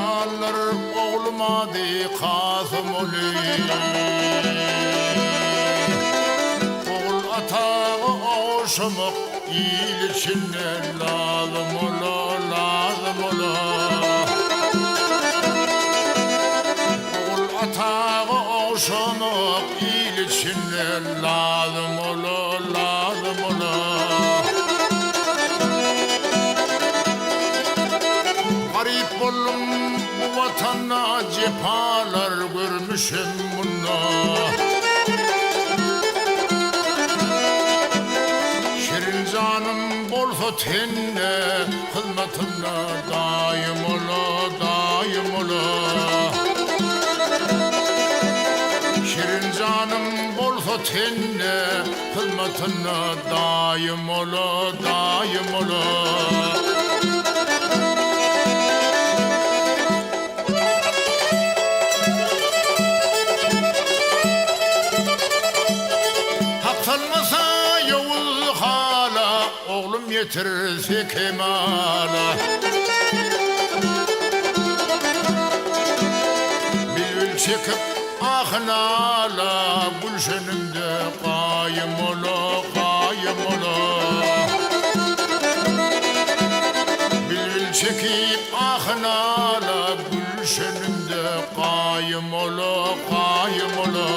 Kemaldyr oglum ady Kasymguly. Ogul ataga ogşamak il içinde lazym ola, lazym ola. Ogul ataga ogşamak il içinde lazym ola, lazym ola. Garyp boldum bu watanda jepalar görmüşem munda. Şirin janym bolsa tende hyzmatynda daýym ola, daýym ola. Şirin janym bolsa tende hyzmatynda daýym ola, daýym ola. Hak salmasa ýowuz hala, oglum ýetirse kemala. Bilbil çekip ahy-nala, gülşenimde gaýym ola, gaýym ola. Bilbil çekip ahy-nala, gülşenimde gaýym ola, gaýym ola.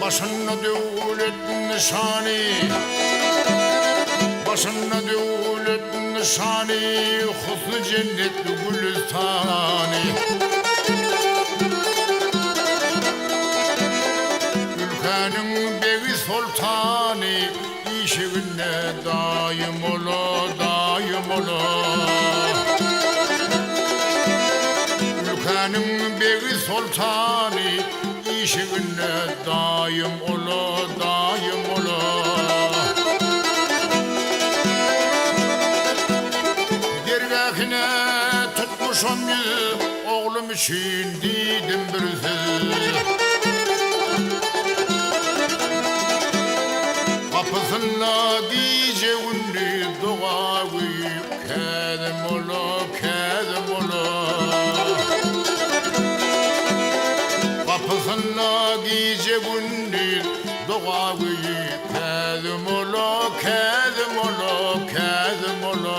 Başynda döwlet nyşany, Başynda döwlet nyşany, Husny jennetli gülüstany. Ülkäniň begi soltany, Işiginde daýym ola, daýym ola. Ülkäniň begi soltany, Işiginde daýym ola, daýym ola. Dergähine tutmuşam ýüz, Oglum üçin diýdim bir söz. Gapysynda gije-gündiz doga güýüp, Käzim ola, Käzim ola. Gapysynda gije-gündiz doga güýüp, Käzim ola, Käzim ola, Käzim ola.